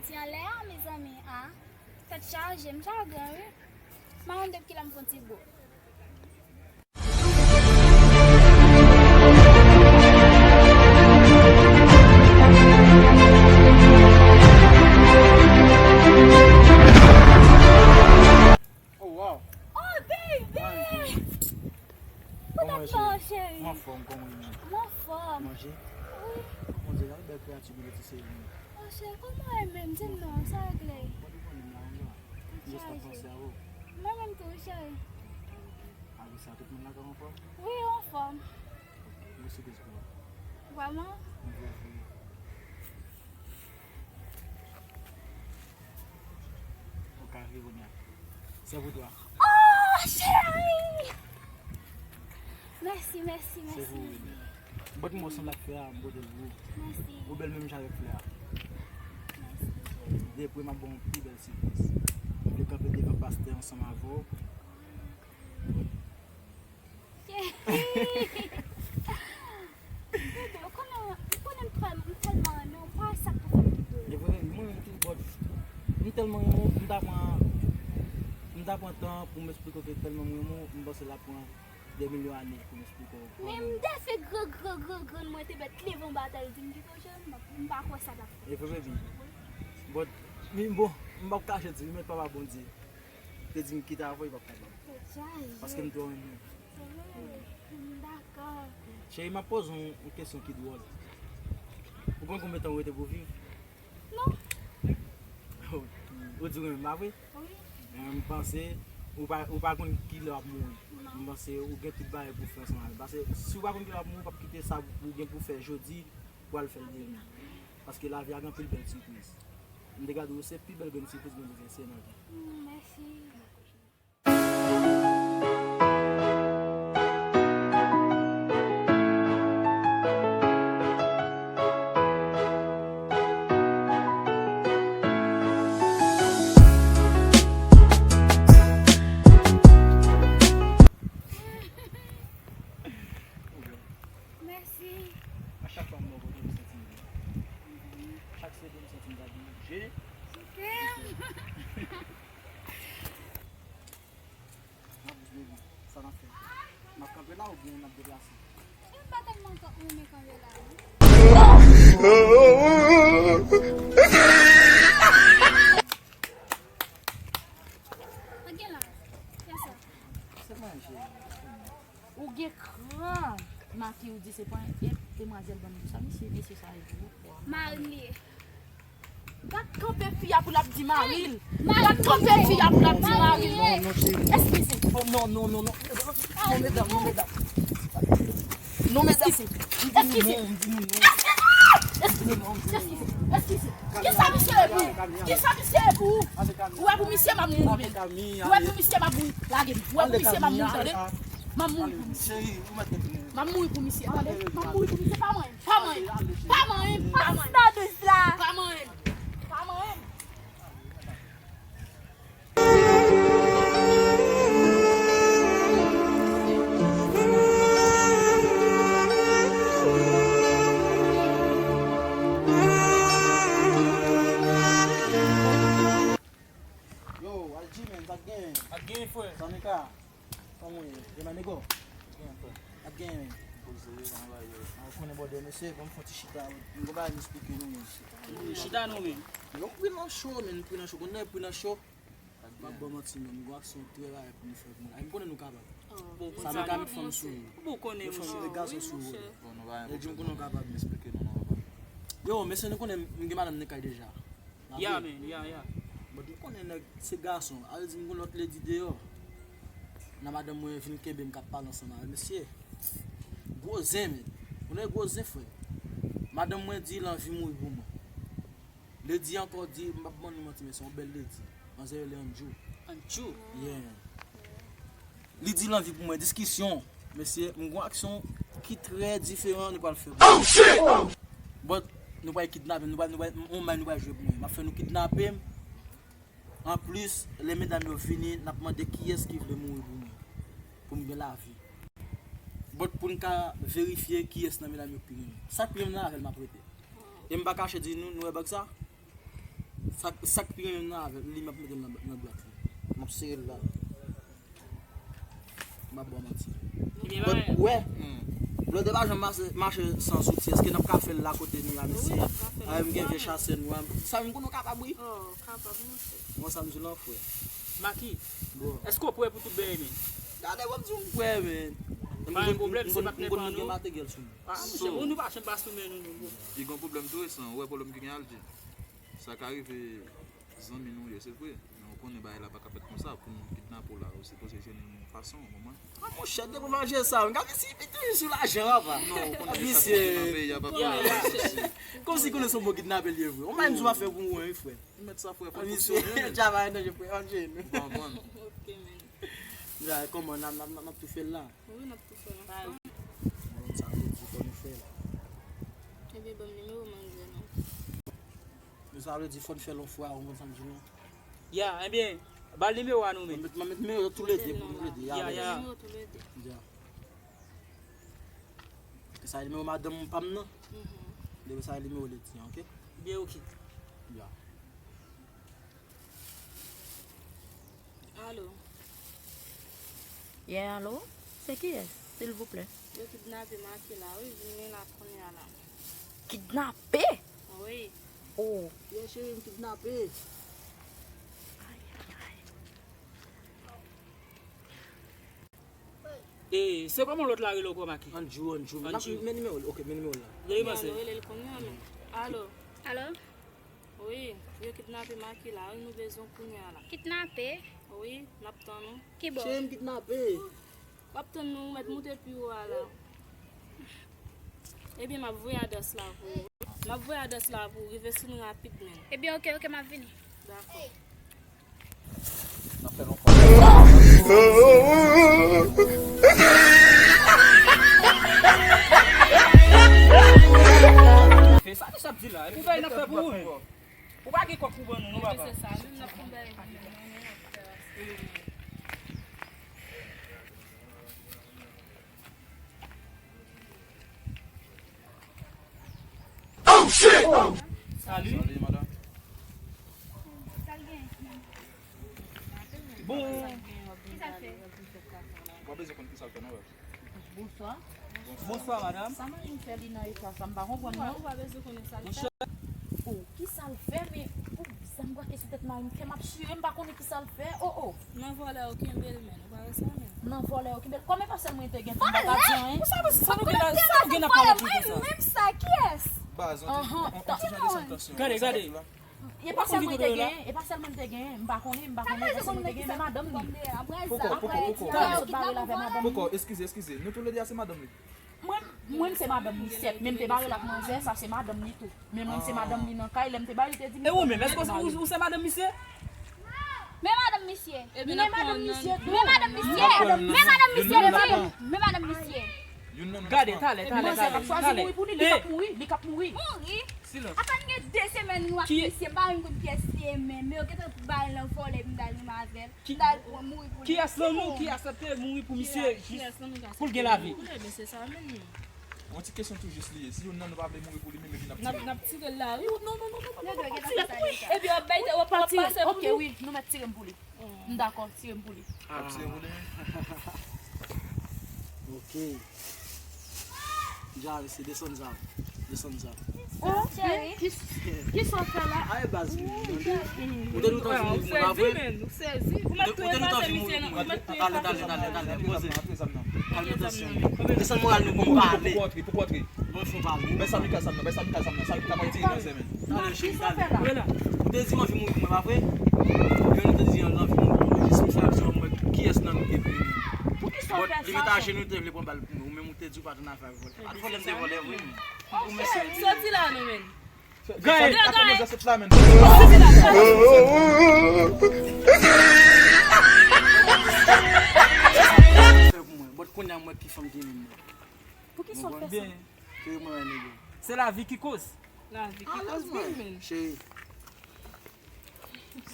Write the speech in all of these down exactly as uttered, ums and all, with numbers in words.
Ti anlè a, mezanmi, a. Tèt chaje, m chagren, wi. M pa konn depi kilè m fè yon ti gwo. Oh, wow. Oh, baby! Kòman w ye, cheri? Kòman w ye, cheri? M anfòm, kòman w ye menm? M anfòm. Manje? Wi. Mon Dieu, gade bèl kreyati bèl ti seri. Oh, cheri, kòman w ye menm? Di m non, sa regle? Mwen menm tou, cheri. Apre sa, tout moun lakay anfòm? Wi, anfòm. Ok, mèsi Kris pou ou. Vrèman? Mwen vle vre. Ou ka rive kounye a. Se pou twa. Oh, cheri! Mèsi, mèsi, mèsi. Se pou ou, bebe. Bòt mwen sanble ak flè a, m pote l pou ou. Mèsi. Ou bèl menm jan avèk flè a. Mèsi, cheri. Depi m ap ba w yon pi bèl sipriz. M vle kanpe devan pastè ansanm avè w. Cheri! Bebe, ou konnen, ou konnen m tèl-, m tèlman renmen w, pa sa k pou fè m kite w. E vre, mwen menm tou, bòt, m tèlman renmen w, m ta pran, m ta pran tan pou m eksplike w ke tèlman m renmen w, m panse l ap pran dè milyon ane pou m eksplike w. Men m te fè gran, gran, gran, grann mwen te mèt leve anba tè l di m kite w, cheri, m pa, m pa kwè sa l ap fè. E vre, baby. Bòt, men bon, m p ap kache di, men papa Bondye te di m kite avè w, li p ap kapab. Paske m twò renmen w. Dakò. Cheri, m ap poze w yon, yon kesyon ki dwòl. Ou konn konbyen tan ou rete pou w viv? Non. Ou, ou di w renmen m, pa vre? Wi. Men m panse ou pa, ou pa konn kilè w ap mouri. Non. M panse ou gen tout bagay pou w fè ansanm avè l. Paske si w pa konn kilè w ap mouri, w p ap kite sa ou gen pou w fè jodi pou w al fè l demen. Paske lavi a gen anpil bèl sipriz. M te ka di w se pi bèl grenn sipriz mwen te fè, se nan vi. Hmm, mèsi. Mèsi. A chak fwa m bò kote, m santi m byen. Chak segonn, m santi m ta bouje. Ok. N ap di, baby, sa n ap fè? N ap kanpe la oubyen n ap deplase? M pa tèlman ka-, renmen kanpe la, non. Pa gen la. Fè sa. Se manje. Ou gen kran. Maki ou di se pa e demwazèl bann sa, mesye, mesye sa e gwo. Mari m li ye. Gad kanpe fi a pou l ap di mari l. Gad kanpe fi a pou l ap di mari l. Non, non, cheri. Eskize. Oh, non, non, non, non. Non, medam, non, medam. Non, medam. Eskize. Eskize. Eskize. Eskize. Kisa misye ye pou ou? Kisa misye ye pou ou? Ou wè pou misye m ap mouri. Ou wè pou misye m ap mouri. Lage m. Ou wè pou misye m ap mouri, tande? M ap mouri pou misye. M ap mouri pou misye, tande? M ap mouri pou misye, pa mwen. Pa manyen m! Pa manyen m! Pa manyen m! Pastè dous la! Pa manyen m! Pa manyen m! Yo, Alji, men, sa k genyen? Sa k genyen, frè? Sanika. Kòman w ye? Demanego? Byen, frè. Ap genyen, men. Poze, anba yo. A, ou konnen bòdè, mesye, ban m fè yon ti chita. M gen bagay m esplike nou, men. Chita nou, men. Yo, m pri nan cho, men, m pri nan cho. Konnen pri nan cho. M ap ba w manti, men, m gen aksyon trè rare pou nou fè pou moun. Ay, m konnen nou kapab. Sa nou ka met fanm sou ou. Ou konnen, met fanm, met gason sou ou. Bon, nou va. Yo, mesye, nou konnen m gen madanm nan kay deja. Ya, men, ya, ya. But m konnen nèg se gason. A vle di m gon lòt lady deyò. Nan madanm mwen vin kenbe m k ap pale ansanm avè mesye. Gwo zen, men. Ou konnen gwo zen, frè. Madanm mwen di l anvi mouri pou mwen. Lady ankò di, m p ap ban nou manti, men se yon bèl lady. Manzè rele Anjou. Anjou? Yeah. Li di l anvi pou mwen. Diskisyon. Mesye, m gon aksyon ki trè diferan nou pral fè pou mwen. Oh, shit! But, nou pral kidnape m, nou pral, nou pral, on may nou pral jwe pou mwen. M ap fè nou kidnape m. Anplis, lè medam yo vini, n ap mande kiyès ki vle mouri pou mwen. Pou m gen lavi. But, pou n ka verifye kiyès nan medam yo k pi renmen. Sa k pi renmen nan avè l, m ap rete. E m pa kache di nou, nou wè bag sa? Sa, sa k pi renmen nan avè l, li m ap mete l nan, nan bwat li. M ap sere l la. M ap ba w manti. Ebyen, but, bagay wè, hmm, blòdè pa janm mache, mache san zouti. Èske n ap ka fè l la kote nou la, mesye? Wi, n ap ka fè l. Avè m gen vye chasè nou an. Sa menm konnen w kapab, wi. Oh, kapab, monchè. Bon, sa m di w lan, frè. Maki, bro, èske w prè pou tout bagay, men? Gade, w ap di w m prè, men. Pa gen pwoblèm, se patnè pa nou. M konn nou gen materyèl sou nou. Ah, monchè, bon, nou pa janm pa sou men nou, nou, bon. Li gen yon pwoblèm tou resan, ou wè pwoblèm ki gen Aldi. Sa ka rive zanmi nou ye, se vre. Men ou konnen bagay la pa ka fèt konsa, pou moun kidnape w la, ou sipoze jwenn yon fason, ou konprann? Ah, monchè, depi w mache sa, m gade si li toujou sou lajan, papa. Non, ou konnen sa ki nan peyi a, papa. Kòmsi konnen se yon bon kidnapè li ye vre. On pa yon afè pou mwen, wi, frè. Ou mèt sa, frè, fò n fonksyone, men. Travay nan je, frè, an je nou. Ou konprann? Ok, men. Ya, kòman, n ap, n ap, n ap, n ap tou fè l la? Wi, n ap tou fè l ansanm. Bon, sa vle di fò nou fè l. Ebyen, ban m nimewo manzè non. Men sa vle di fò n fè l yon fwa, ou konprann sa m di w lan? Ya, ebyen, ba l nimewo a nou menm. M ap met, m ap met nimewo toulede pou nou lede. Ya, ya. Nimewo toulede. Ya. Sa e nimewo madanm pa m nan? Mhm. Depi sa e nimewo ledi an, ok? Byen, ok. Ya. Alo. Yeah, alo? Se kiyès, silvouplè? Yo kidnape Maki la, wi, vini la kounye a la. Kidnape? Wi. Oh. Yo, cheri, m kidnape. Ay, ay, ay. E, se kòman lòt la rele ankò, Maki? Andrew, Andrew. Andrew. Men nimewo l, ok, men nimewo l la. Rele l kounye a, men. Alo. Alo? Wi, yo kidnape Maki la, wi, nou bezwen kounye a la. Kidnape? Wi, n ap tann ou. Ki bò? Cheri m kidnape. W ap tann nou, ou mèt moute pi wo a la. Ebyen, m ap voye adrès la pou ou. M ap voye adrès la pou ou, rive sou nou rapid, men. Ebyen, ok, ok, m ap vini. Dakò. N ap fè l ankò. Sa ki sa ap di la? Epi bay n ap fè pou ou menm. Ou pa gen kòb pou ban nou, non, papa. Se sa, menm n ap konn bay pou nou, non, non, non. Oh, shit! Salut. Salut, madame. Bon. Kisa l fè? Ou pa bezwen konn kisa l fè, non, baz. Bonswa. Bonswa, madame. Sa mari m fè li nan eta sa, m pa konprann, non. Ou pa bezwen konnen sa l fè. Oh, kisa l fè, men, oh, sa m brake sou tèt mari m, kè m ap chire, m pa konnen kisa l fè. Oh, oh. Nan vòlè yo kenbe l, men, ou pa wè sa, men. Nan vòlè yo kenbe l. Kòman e pa sèl mwen te gen, m pa ta di anyen. Sa nou gen la, sa nou gen la pale pou sa? Menm sa, kiyès? Baz, on ti, on, on ti jan desann tansyon. Gade, gade. E pa sèl mwen te gen, e pa sèl mwen te gen, m pa konnen, m pa konnen, e pa sèl mwen te gen, men madanm li. Poko, poko, poko. Apre, ti a sot bare l avè madanm li. Poko, eskize, eskize. Nou toulede a se madanm li. Mwen, mwen se madanm li, sèt, men m te bare l ak manzè, sa se madanm li tou. Men mwen se madanm li nan kay, lè m te ba li, li te di m. E ou menm, èske ou, ou se madanm misye? Men madanm misye. Men madanm misye tou. Men madanm misye. Men madanm misye tou. Men madanm misye. Gade, talè, talè, talè. Manzè k ap chwazi mouri pou li, li k ap mouri, li k ap mouri. Mouri? Silans. Apèn gen de semèn nou ak misye, m pa menm konn kiyès li ye menm, men yo gentan ba l nan vòlè, m t al rim avè l, m t al pran mouri pou li. Kiyès nan nou ki aksepte mouri pou misye jis pou l gen lavi? Koulè, men se sa menm. Yon ti kesyon tou jis li ye. Si youn nan nou pa vle mouri pou li menm, epi n ap tire l. N ap, n ap tire l la, wi. Non, non, non, non, non, n ap tire l. Epi w ap bay, w ap pase pou li. Ok, wi, nou mèt tire m pou li. M dakò, tire m pou li. Ah. Tire pou li menm. Ok. Jarvis, desann sa. Desann sa. Oh, cheri. Ki, ki sa w fè la? Ay, baz, ou te nou tankou mwen, pa vre? Ou te nou tankou mwen, pa vre? Talè, talè, talè, talè, poze. Kalme tansyon. Desann moral nou pou nou pale. Pou kòtri, pou kòtri. Bon, fò pale. Bay sa Mika sa m nan, bay sa Mika sa m nan, sa Mika pa retire nan zen men. Talè, cheri, talè. Ou te di w anvi mouri pou mwen, pa vre? Yo, nou te di w anvi mouri pou mwen. Jis m fè aksyon, mwen, kiyès nan nou te vle menm? Poukisa w fè sa? Li met ajenou, li te vle pran bal pou mwen. Ou menm ou te di w pa t annafè avè vòlè. Pa t vòlè m te vòlè vre, men. Ou mesye. Soti la, non, men. Gay! Sa, sa, sa, sa, la, men. Fè pou mwen. Bon, kounye a mwen ki fanm ki menm. Poukisa w fè sa? Ke mwen, nèg yo. Se lavi ki koz. Lavi ki koz, wi, men. Cheri.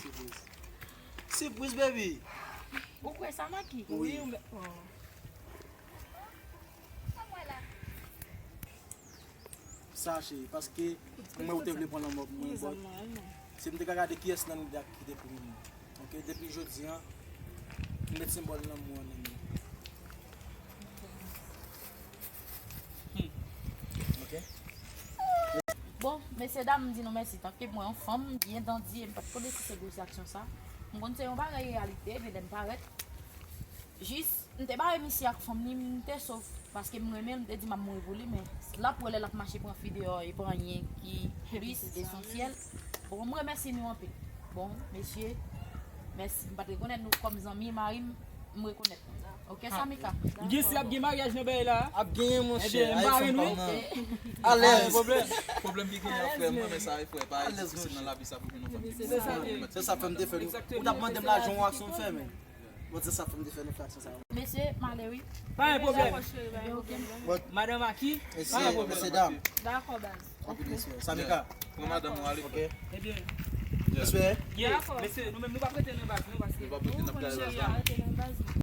Sipriz. Sipriz, baby. Ou kwè sa, Maki? Wi. Wi, ou mè-, oh. Sa, cheri, paske mwen ou te vle pran lanmò pou mwen, but Si m te ka gade kiyès nan nou de a ki te pi renmen. Ok, depi jodi a, m met senbòl lanmou an nan men. Ok? Bon, mesye dam, m di nou mèsi. Tanke mwen, yon fanm byen dandye, m pa t konnen si se gwo aksyon sa. M konn se yon bagay reyalite, men lè m parèt, jis, m te bare misye ak fanm li, m te sof. Paske m renmen l, m te di m ap mouri pou li, men l ap wè lè l ap mache pran fi deyò, e pa anyen ki plis esansyèl. Bon, m remèsi nou anpil. Bon, mesye, mèsi. M pa t rekonèt nou kòm zanmi, mari m, m rekonèt nou. Ok, Samika? M gen si ap gen maryaj nan bagay la. Ap genyen, monchè. Ebyen, m bare nou. Alèz. Pwoblèm ki genyen, frè, mwen, men sa, frè, pa difisil nan lavi sa pou jwenn yon fanm ki bon. Se sa fè m te fè l. Ou t ap mande m lajan, w ak sa m fè, men. Bon, se sa fè m te fè l enfraksyon sa. Mesye, m ale wi. Pa gen pwoblèm. Ok. Madanm Aki, pa gen Mesye, pwoblèm. mesye dam. Dakò, baz. Anpil respè. Samika. Pran madanm ou ale, frè. Ebyen, Respè. yeah, mesye, nou menm nou pa prete nan baz, non, paske Nou pa prete nan baz la. Rete nan baz.